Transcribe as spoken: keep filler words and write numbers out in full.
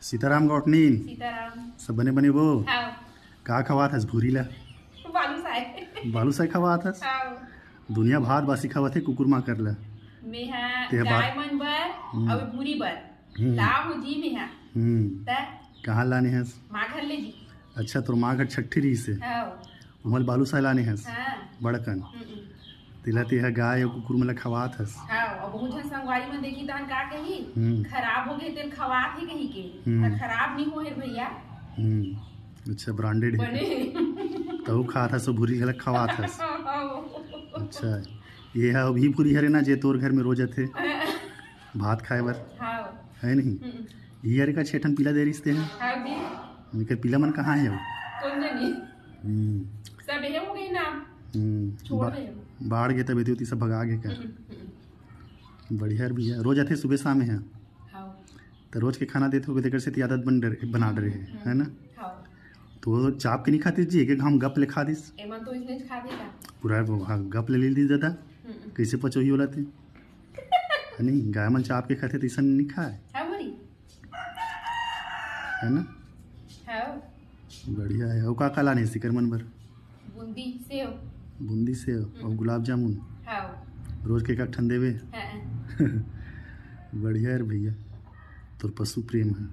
सीताराम गौटनीन। सीताराम। सब बने बने वो? हाँ। का खवात हस भूरी ला? बालूसाय। बालूसाय खवात हस? हाँ। दुनिया भात बासी खावत हे कुकुर माकर ला। मेहा तेहा गाय बात- मन बर हम्म। अउ भूरी बर हम्म। लाव जी मेहा। हम्म। त कहाँ लाने हस? माँ घर ले जी। अच्छा, तोर माँ घर छठी रहिस हे। हाँ। उमल बालूसाय लाने हस। हाँ। बड़कन। हम्म। तेला तेहा गाय अउ कुकुर मन ला खवात हस। हाँ, अउ बहुत झन संगवारी मन देखी तहन का कही, हम्म। खराब हो गए तेल खवात हे कही के। हम्म। त खराब नहीं हो हे भैया। हम्म। अच्छा, ब्रांडेड हे। बने। तहु खात हस, भूरी घलक खवात हस। हाँ। अच्छा, ये हा अभी भूरी हरे ना, जे तोर घर में रोज आथे भात खाए बर, हाँ। है नहीं? हम्म। ये हरे का छे ठन पीला दे रिस तेहा। हाँ जी। इनके पीला मन कहाँ हे अब? कौन जानी? हम्म। सब ये हो गई ना। हम्म। छोड़ बा- दे। बाढ़ गे तबे तो सब भगा गे का। हम्म, हम्म। बढ़िया यार भैया, रोज आथे सुबह शाम हे। हाँ। तो रोज के खाना देत होगे, तेकर से आदत बन डरे, बना डरे हे, है ना? हाँ। तो वो चाप के नहीं खातिस जी, एक एक घाम गप ले खा दिस। एमन तो इसने खा देता। पूरा वो, हाँ, गप ले ले दिस दादा। हम्म। कैसे पचोही वाला थे? है नहीं, गाय मन चाप के खाते तो ऐसा नहीं खाए, हाँ बोली। है ना? हाँ। बढ़िया है। और का का लाने सिकर मन बर? बूंदी सेव। बूंदी सेव और गुलाब जामुन। हाँ। रोज के एक ठन देवे। हाँ। बढ़िया है रे भैया, तोर पशु प्रेम है।